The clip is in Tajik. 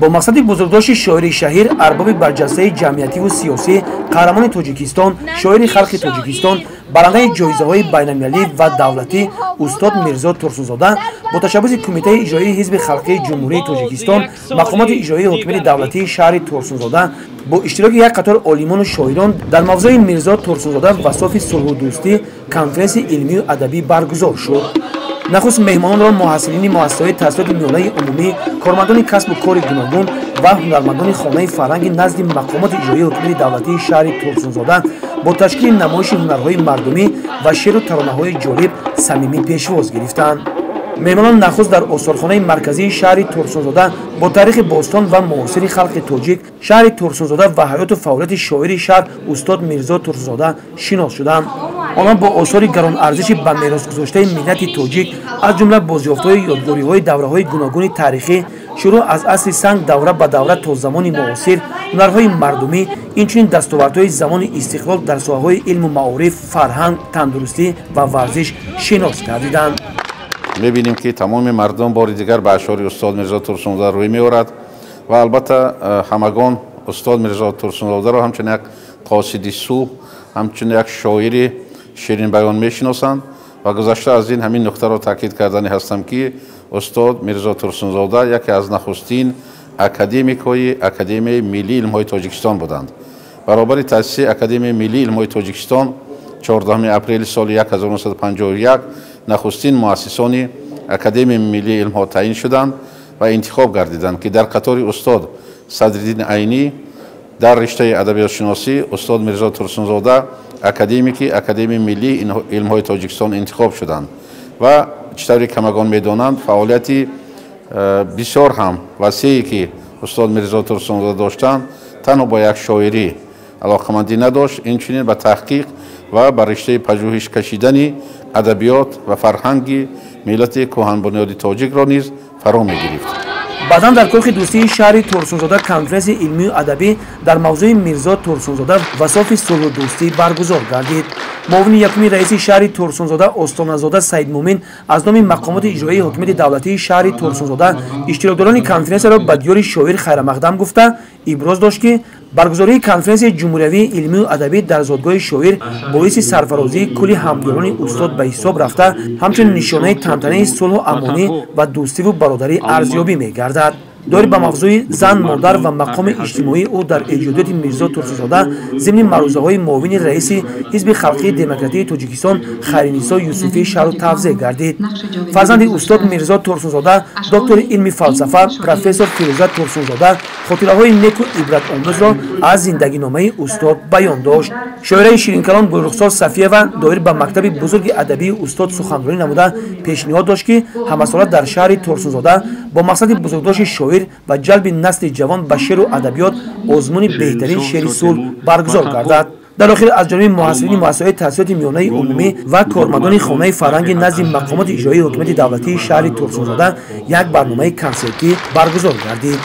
Бо мақсади бузургдошти шоири шаҳир, арбоби барҷастаи ҷамъиятиву сиёсӣ, қаҳрамони Тоҷикистон, шоири халқи Тоҷикистон, барандаи ҷоизаҳои байналмилалӣ ва давлатӣ устод Мирзо Турсунзода бо ташаббуси Кумитаи иҷроии Ҳизби халқии Ҷумҳурии Тоҷикистон, мақомоти иҷроии ҳокимияти давлатии шаҳри Турсунзода бо иштироки як қатор олимону шоирон дар мавзӯи Мирзо Турсунзода васофи сулҳу дӯстӣ конференсияи илмию адабӣ баргузор шуд. Нахуст меҳмононро муҳассилини муассисаҳои таҳсилоти миёнаи умумӣ, кормандони касбу кори гуногун ва ҳунармандони хонаи фарҳанги назди мақомоти иҷроии ҳокимияти давлатии шаҳри Турсунзода бо ташкили намоиши ҳунарҳои мардумӣ ва шеъру таронаҳои ҷолиб самимӣ пешвоз гирифтанд. Меҳмонон нахуст дар осорхонаи марказии шаҳри Турсунзода бо таърихи бостон ва муосири халқи тоҷик, шаҳри Турсунзода ва ҳаёту фаъолияти шоири шаҳр устод Мирзо Турсунзода шинос шуданд. Онҳо бо осори гаронарзиши ба мерос гузоштаи миллати тоҷик, аз ҷумла бозёфтҳои ёдгориҳои давраҳои гуногуни таърихӣ, шурӯъ аз асри санг давра ба давра то замони муосир, ҳунарҳои мардумӣ, инчунин дастовардҳои замони истиқлол дар соҳаҳои илму маориф, фарҳанг, тандурустӣ ва варзиш шинос гардиданд. Мебинем, ки тамоми мардум бори дигар ба ашъори устод Мирзо Турсунзода рӯй меорад ва албатта ҳамагон устод Мирзо Турсунзодаро ҳамчун як қосиди сулҳ, ҳамчун як шоири ширинбаён мешиносанд. Ва гузашта аз ин, ҳамин нуқтаро таъкид кардани ҳастам, ки устод Мирзо Турсунзода яке аз нахустин академикҳои Академияи миллии илмҳои Тоҷикистон буданд. Баробари таъсиси Академияи миллии илмҳои Тоҷикистон 14 апрели соли 1951 нахустин муассисони Академияи миллии илмҳо таъин шуданд ва интихоб гардиданд, ки дар қатори устод Садриддин Айнӣ дар риштаи адабиётшиносӣ устод Мирзо Турсунзода академики Академияи миллии илмҳои Тоҷикистон интихоб шуданд. Ва чӣ тавре ҳамагон медонанд, фаъолияти бисёр ҳам васее, ки устод Мирзо Турсунзода доштанд, танҳо бо як шоирӣ алоқамандӣ надошт, инчунин ба таҳқиқ ва ба риштаи пажӯҳиш кашидани адабиёт ва фарҳанги миллати кӯҳанбунёди тоҷикро низ фаро мегирифт. Баъдан дар кохи дӯстии шаҳри Турсунзода конференсияи илмию адабӣ дар мавзӯи Мирзо Турсунзода васофи сулҳу дӯстӣ баргузор гардид. Муовини якуми раиси шаҳри Турсунзода Остоназода Саидмумин аз номи мақомоти иҷроии ҳокимияти давлатии шаҳри Турсунзода иштирокдорони конференсияро ба диёри шоир хайрамақдам гуфта, иброз дошт, ки баргузории конференсияи ҷумҳуриявии илмию адабӣ дар зодгоҳи шоир боиси сарфарозии кулли ҳамдиёрони устод ба ҳисоб рафта, ҳамчун нишонаи тантанаи сулҳу амонӣ ва дӯстиву бародарӣ арзёбӣ мегардад. Доир ба мавзӯи зан, модар ва мақоми иҷтимоии ӯ дар эҷодиёти Мирзо Турсунзода зимни маърузаҳои муовини раиси Ҳизби халқии демократии Тоҷикистон Хайринисо Юсуфӣ шарҳу тавзеҳ гардид. Фарзанди устод Мирзо Турсунзода, доктори илми фалсафа, профессор Фирӯза Турсунзода хотираҳои неку ибратомӯзро аз зиндагиномаи устод баён дошт. Шоираи ширинкалом Гулрухсор Сафиева доир ба мактаби бузурги адабии устод суханронӣ намуда, пешниҳод дошт, ки ҳамасола дар шаҳри Турсунзода бо мақсади бузургдошти шоир ва ҷалби насли ҷавон ба шеъру адабиёт озмуни беҳтарин шеъри сулҳ баргузор гардад. Дар охир аз ҷониби муҳассилини муассисаҳои таҳсилоти миёнаи умумӣ ва кормандони хонаи фарҳанги назди мақомоти иҷроии ҳокимияти давлатии шаҳри Турсунзода як барномаи консертӣ баргузор гардид.